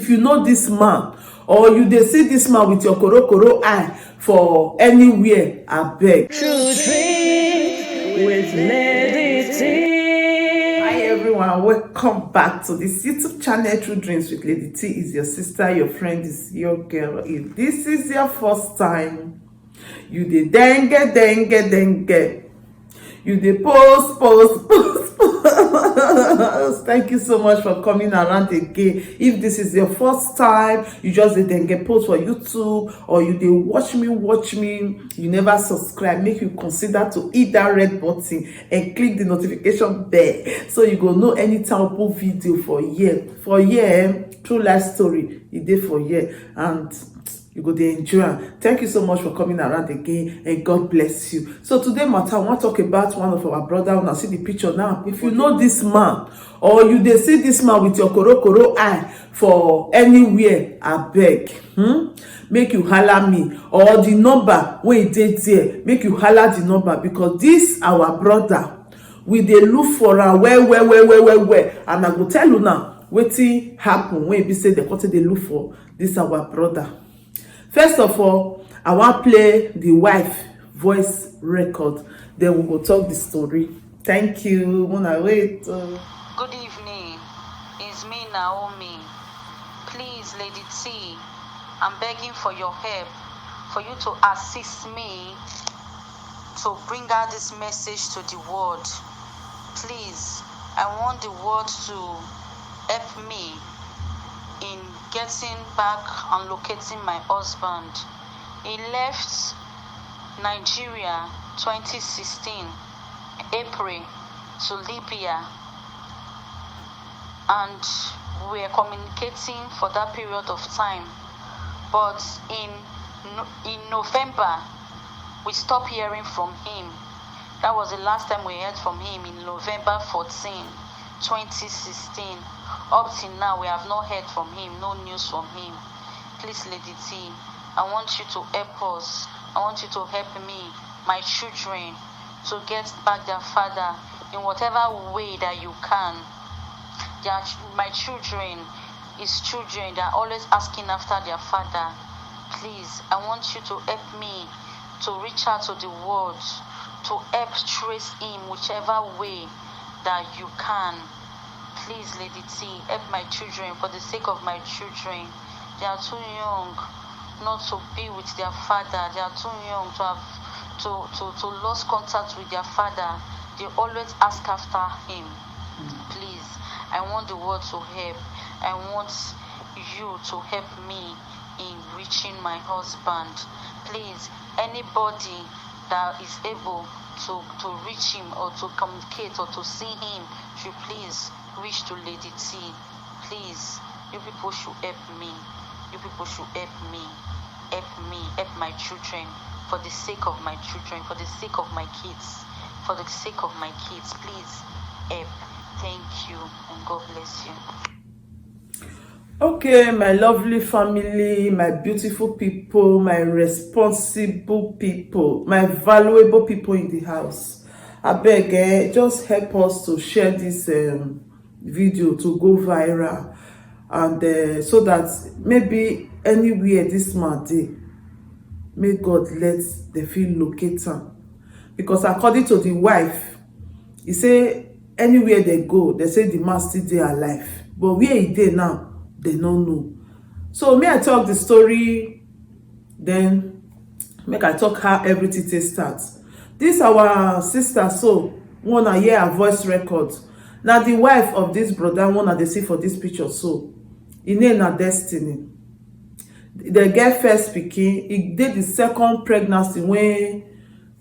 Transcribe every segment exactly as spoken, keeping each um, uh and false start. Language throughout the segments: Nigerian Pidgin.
you know this man, or you dey see this man with your korokoro eye for anywhere, abeg. True dreams with Lady T. Hi everyone, welcome back to this YouTube channel, True Dreams with Lady T. Is your sister, your friend, is your girl. If this is your first time, you dey dengue, dengue, dengue. You dey post, post, post, post. Thank you so much for coming around again. If this is your first time, you just dey dengue post for YouTube, or you dey watch me, watch me, you never subscribe, make you consider to hit that red button and click the notification bell so you go know anytime I put video for here. For here, eh, true life story, e dey for here, and you go dey enjoy am. Thank you so much for coming around again, and God bless you. So today matter, I wan talk about one of our brother. Una see the picture now. If you know this man, or you dey see this man with your korokoro eye for anywhere, abeg, hmm? Make you holla me, or the number wey e dey there, make you holla the number, because this our brother, we dey look for am well, well, well, well, well, well. And I go tell una wetin happen when e be say dem come take dey look for this our brother. First of all, I wan play the wife voice record, then we go talk the story. Thank you. Una wait. Oh. Good evening. It's me, Naomi. Please, Lady T, I'm begging for your help, for you to assist me to bring out this message to the world. Please, I want the world to help me in getting back and locating my husband. He left Nigeria twenty sixteen April to Libya, and we were communicating for that period of time. But in No- in November, we stopped hearing from him. That was the last time we heard from him, in November fourteen, twenty sixteen. Up till now, we have not heard from him, no news from him. Please, Lady T, I want you to help us. I want you to help me, my children, to get back their father in whatever way that you can. They are ch- my children, his children, they are always asking after their father. Please, I want you to help me to reach out to the world, to help trace him whichever way that you can. Please, Lady T, help my children for the sake of my children. They are too young not to be with their father. They are too young to have to to to lost contact with their father. They always ask after him. Please, I want the world to help. I want you to help me in reaching my husband. Please, anybody that is able to to reach him or to communicate or to see him should please reach to Lady T. Please, you people should help me. You people should help me. Help me, help my children, for the sake of my children, for the sake of my kids, for the sake of my kids. Please help. Thank you, and God bless you. Okay, my lovely family, my beautiful people, my responsible people, my valuable people in the house, abeg, eh, just help us to share this um, video to go viral, and uh, so that maybe anywhere this man dey, may God let dem fit locate am, because according to the wife, e say anywhere dem go, dem say the man still dey alive, but where e dey now, dem no know. So may I talk the story, then make I talk how everything take start. This our sister, so una hear her voice record. Na the wife of this brother una dey see for this picture, so e name na Destiny. Dem get first pikin, e dey the second pregnancy wey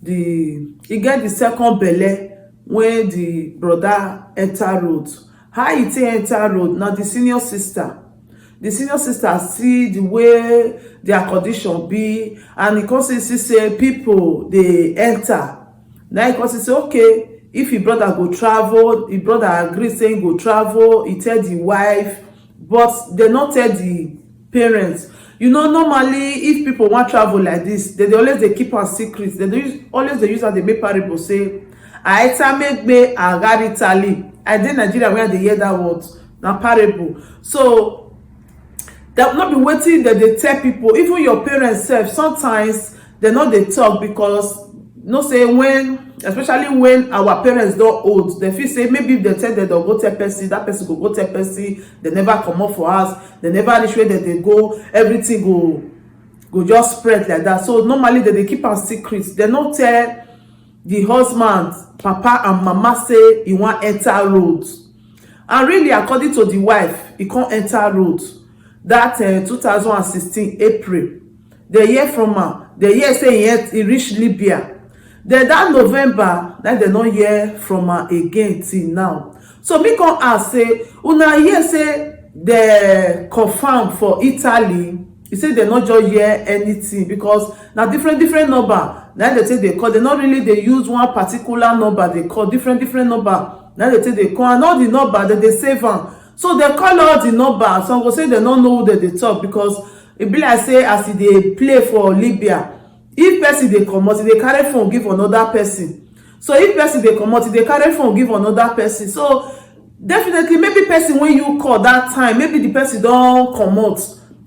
the e get the second belle wey the brother enter road. How e take enter road? Na the senior sister, the senior sister see the way their condition be, and e come see see say people dey enter. Na e come see say, okay, if him brother go travel, him brother agree say he go travel, he tell the wife, but dem no tell the parents. You know, normally, if people wan travel like this, dem dey always dey keep am secret. Dem dey use- always dey use am dey make parable say, "Aita megbe agari tali." I dey Nigeria when I dey hear that word, na parable. So That no be wetin dem dey tell people. Even your parents sef, sometimes dem no dey talk, because no say when, especially when our parents don old, dem feel say maybe if dem tell dem, dem go tell person, that person go go tell person. Dem never comot for house, dem never reach where dem dey go, everything go go just spread like that. So normally dem dey keep am secret. Dem no tell the husband papa and mama say he wan enter road. And really, according to the wife, he come enter road that uh, two thousand and sixteen April. They hear from am, they hear say he, ent- he reach Libya. Then that November, that they no hear from am again till now. So me come ask say, una hear say they confirm for Italy? He say they no just hear anything, because na different different number na they take dey call. They no really dey use one particular number dey call, different different number na they take dey call, and all the number they dey save am. So they call all the number. Some go say they no know who they dey talk, because e be like say as e dey play for Libya, if person dey comot, e dey carry phone give another person. So if person dey comot, e dey carry phone give another person. So definitely, maybe person wey you call that time, maybe the person don comot,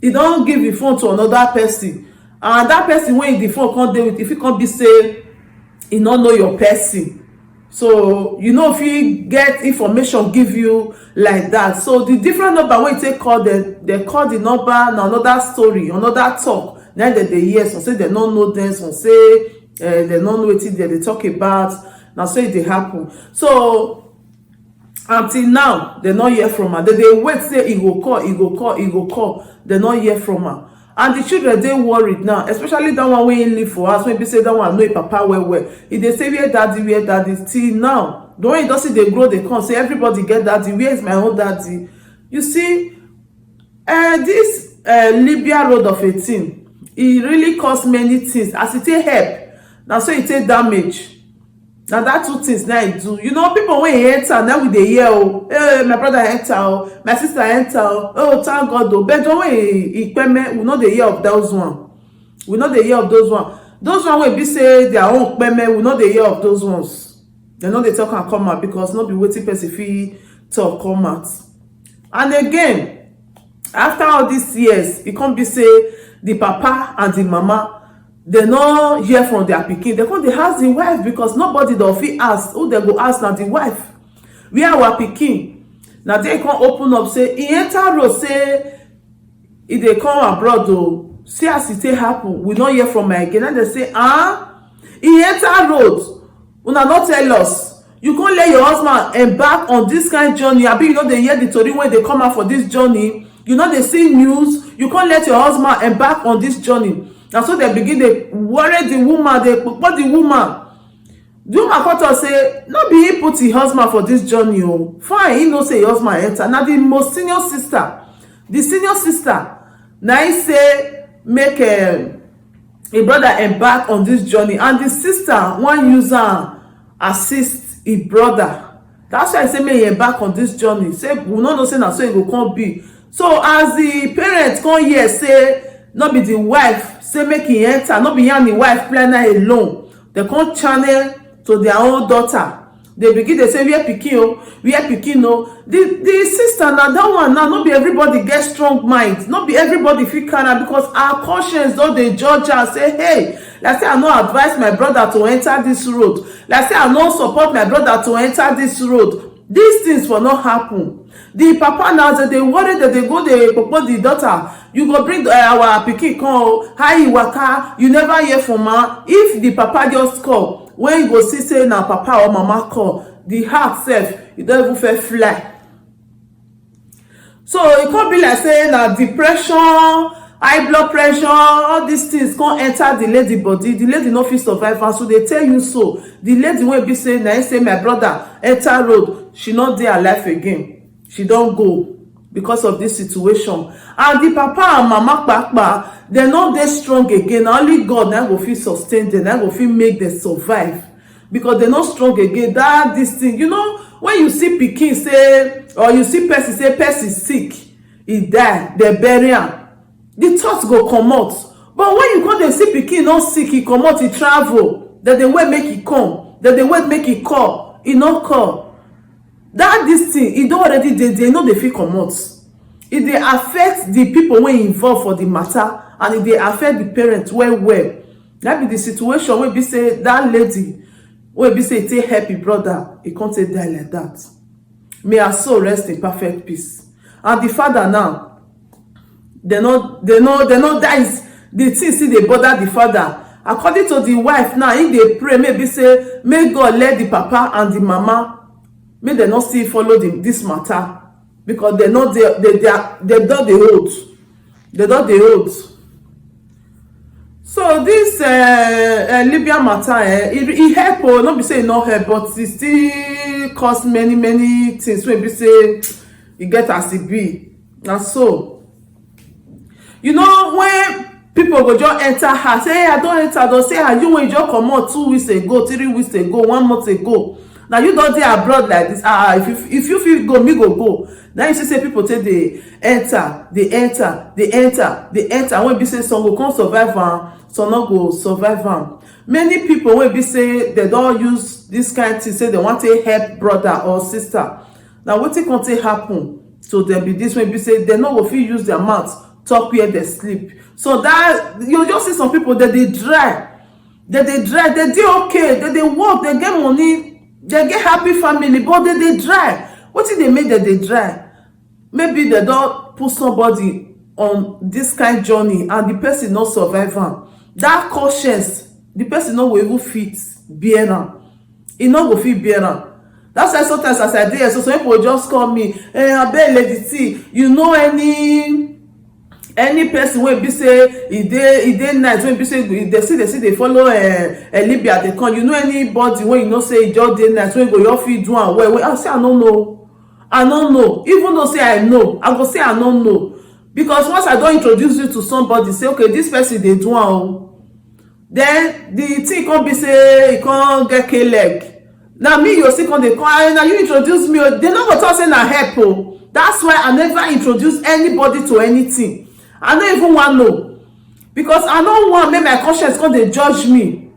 e don give the phone to another person, and that person wey the phone come dey with, e fit come be say e no know your person. So you no fit get information give you like that. So the different number wey you take call dem, dem call the number, na another story, another talk na dem dey hear. Some say dem no know dem, some say uh, dem no know wetin dem dey talk about. Na so e dey happen. So until now, dem no hear from am. Dem dey wait say e go call, e go call, e go call. Dem no hear from am. And the children dey worried now, especially that one wey he leave for house, wey be say that one know him papa well well. E dey say, "Where daddy, where daddy?" Till now, the one he don see dey grow, dey come say, "Everybody get daddy, where is my own daddy?" You see, uh, this uh, Libya road of a thing, e really cause many things. As e take help, na so e take damage. Na that two things na e do. You know, people wey e enter, na we dey hear, "Oh, hey, my brother enter, oh, my sister enter, oh, oh, thank God, oh." But the one wey e, e kpeme, we no dey hear of those one. We no dey hear of those one. Those one wey be say their own kpeme, we no dey hear of those ones. Dem no dey talk am come out, because no be wetin person fit talk come out. And again, after all these years, e come be say the papa and the mama, dem no hear from their pikin. Dem come dey ask the wife, because nobody don fit ask. Who dem go ask? Na the wife. "Where our pikin?" Na there e come open up say e enter road, say e dey come abroad o. See as e take happen, we no hear from am again. And dem say, "Ah, e enter road, una no tell us. You come let your husband embark on this kind journey, abi you no dey hear the tori wey dey come out for this journey? You no dey see news, you come let your husband embark on this journey." Na so dem begin dey worry the woman, dey kpokpo the woman. The woman come talk say no be he put him husband for this journey o. Fine, he know say him husband enter. Na the most senior sister, the senior sister, na he say make um, him brother embark on this journey, and the sister wan use am assist him brother. That's why I say make he embark on this journey. Say we no know say na so e go come be. So as the parents come hear say no be the wife say make he enter, no be he and the wife plan am alone, dem come channel to their own daughter. Dem begin dey say, "Where pikin o, where pikin o?" The the sister, na that one now, no be everybody get strong mind, no be everybody fit carry am, because her conscience don dey judge her say, "Hey, like say I no advise my brother to enter this road, like say I no support my brother to enter this road, these things for no happen." The papa now, dem dey worry, dem dey go dey kpokpo the daughter. "You go bring uh, our pikin come o, how e waka, you never hear from am?" If the papa just call, when you go see say na papa or mama call, the heart sef, e don even first fly. So e come be like say na depression, high blood pressure, all these things come enter the lady body. The lady no fit survive am. So dey tell you so. The lady wey be say na him say my brother enter road, she no dey alive again. She don go because of this situation. And the papa and mama kpakpa, dem no dey strong again. Na only God na go fit sustain dem, na go fit make dem survive, because dem no strong again. That this thing, you know, when you see pikin say, or you see person say person sick, e die, dem bury am, the thought go comot. But when you come dey see pikin no sick, e comot, e travel, dem dey wait make e come, dem dey wait make e call, e no call. That this thing, e don already dey there, e no dey fit comot. E dey affect the people wey involve for the matter, and e dey affect the parents well well. That be the situation wey be say that lady wey be say e take help im brother, e come take die like that. May her soul rest in perfect peace. And the father now, they no they no they no die. The thing still dey bother the father. According to the wife now, he dey pray maybe say make God let the papa and the mama, make dem no still follow the, this matter, because they no dey they they are they don dey old. They don dey old. So this uh, uh, Libya matter, eh, e, e help o, no be say e no help, but e still cause many many things wey be say e get as e be. Na so, you know, when people go just enter house, say, "Hey, I don enter," don say, "Ah, you wey you just comot two weeks ago, three weeks ago, one month ago, na you don dey abroad like this. Ah, if you, if you fit go, me go go." Now you see say people take dey enter, dey enter, dey enter, dey enter. When be say some go come survive am, some no go survive am. Many people wey be say they don use this kind thing, say they want to help brother or sister. Now wetin come take happen to them be this, wey be say they no go fit use their mouth talk where they sleep. So that you just see some people that they dry, that they dry, they dey okay, that they work, they get money, they get happy family, but they dey dry. Wetin dey make them dey dry? Maybe they don put somebody on this kind journey and the person no survive am. That conscience, the person no go even fit bear am. E no go fit bear am. That's why sometimes as I dey here, so some people just call me, "Eh, abeg, Lady T, you know any any person wey be say e dey e dey nice, wey be say they see they see dey follow eh, eh, Libya dey come? You know anybody wey you know say e just dey nice, wey go your fit do am well?" Well, I say I no know. I no know. Even though say I know, I go say I no know. Because once I don introduce you to somebody, say, "Okay, this person dey do am o." Then the thing come be say e come get K leg. Now me, you see, come dey come, "Ah, now you introduce me o." They no go talk say na help o. That's why I never introduce anybody to anything. I no even want know. Because I no want make my conscience come dey judge me.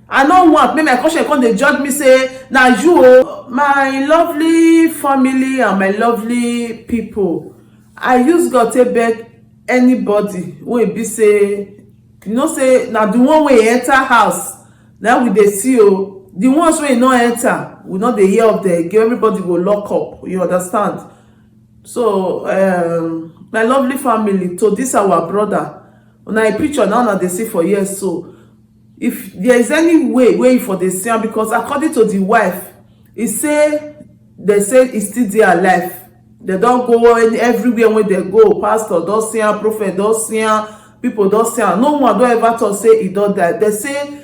I no want make my conscience come dey judge me say na you o. My lovely family and my lovely people, I use God take beg anybody wey be say, you know say na the one wey enter house na we dey see o. The ones wey no enter, we no dey hear of them again. Everybody go lock up. You understand? So um, my lovely family, to this our brother, una a picture now una dey see for here so. If there is any way wey you for dey see am, because according to the wife, e say they say e still dey alive. They don go any- everywhere wey they go, pastor don see am, prophet don see am, people don see am. No one don ever talk say e don die. They say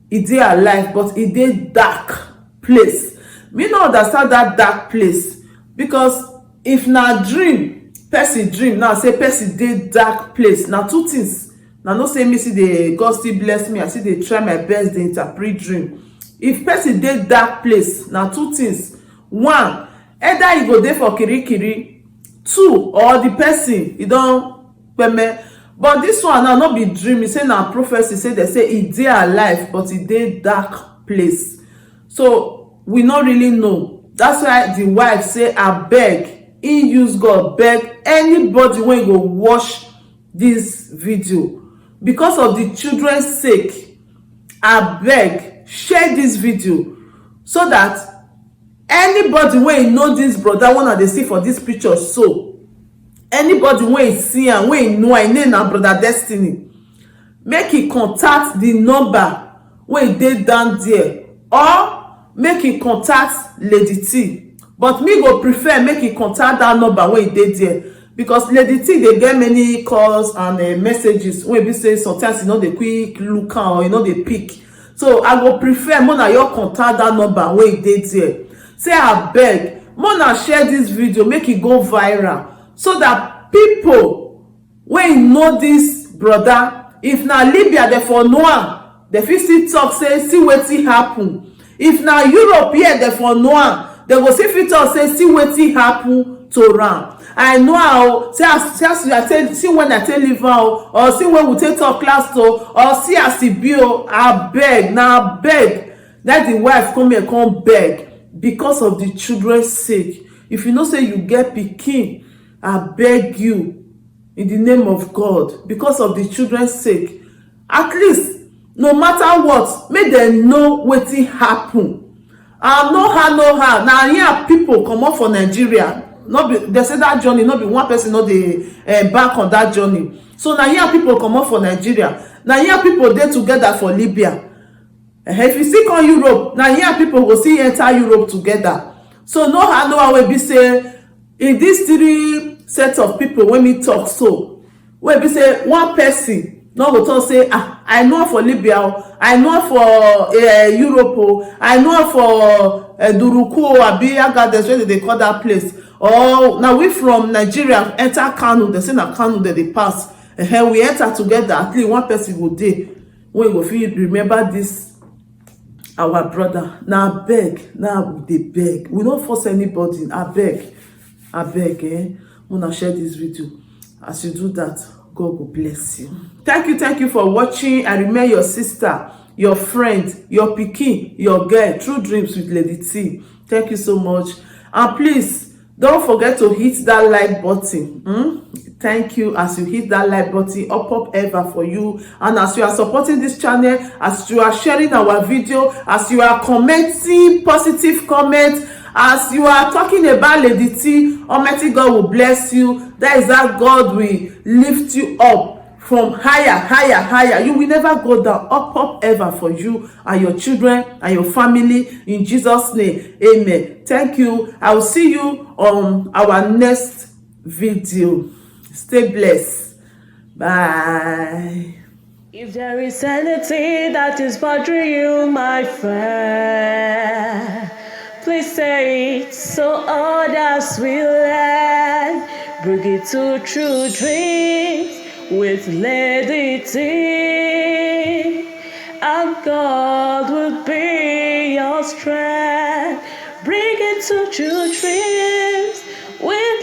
e dey alive, but e dey dark place. Me no understand that dark place, because if na dream person dream now, say person dey dark place, na two things. Na no say me see the God still bless me, I still dey try my best dey interpret dream. If person dey dark place, na two things. One, either e go dey for kirikiri, two, or the person e don kpeme. But this one now no be dream, e say na prophecy, say they say e dey alive but e dey dark place. So we no really know. That's why the wife say abeg, he use God beg anybody wey go watch this video, because of the children's sake, abeg share this video so that anybody wey know this brother wey una dey see for this picture so, anybody wey see am, wey know am, im name na brother Destiny, make e contact the number wey dey down there, or make e contact Lady T. But me go prefer make e contact that number wey dey there, because Lady T dey get many calls and uh, messages wey be say sometimes e no dey quick look am or e no dey pick. So I go prefer make una your contact that number wey dey there. Say abeg, make una share this video, make e go viral, so that people wey know this brother, if na Libya dem for know am, dem fit still talk say see wetin happen. If na Europe here dem for know am, dem go still fit talk say see wetin happen to am. I know am o, see as see as I take see when I take leave am o, or see when we take talk last o, or see as e be o. Abeg, na abeg, that the wife come here come beg because of the children sake. If you know say you get pikin, I beg you, in the name of God, because of the children's sake, at least, no matter what, make dem know wetin happen. And no how, no how, na here people comot for Nigeria. No be, they say that journey, no be one person no dey embark on that journey. So na here people comot for Nigeria, na here people dey together for Libya. Eh, if you still come Europe, na here people go still enter Europe together. So no how, no how wey be say in these three set of people wey me talk so, wey be say one person no go talk say, "Ah, I know for Libya o, I know for, eh, Europe o, I know for, eh, Duruku o, abi Agadez, wey dem dey call that place." Or na we from Nigeria enter Kano, dem say na Kano dem dey pass. Eh, we enter together, at least one person go dey wey go fit remember this our brother. Na abeg, na we dey beg. We no force anybody. Abeg, abeg, eh? Una share this video. As you do that, God go bless you. Thank you, thank you for watching. I remain your sister, your friend, your pikin, your girl, True Dreams with Lady T. Thank you so much. And please, don't forget to hit that like button. Hmm? Thank you as you hit that like button. Up, up ever for you. And as you are supporting this channel, as you are sharing our video, as you are commenting positive comments, as you are talking about Lady T, Almighty God will bless you. That is how God will lift you up from higher, higher, higher. You will never go down. Up, up ever for you and your children and your family in Jesus' name. Amen. Thank you. I will see you on our next video. Stay blessed. Bye. If there is anything that is bothering you, my friend, please say it so others will learn. Bring it to True Dreams with Lady T, and God will be your strength. Bring it to True Dreams with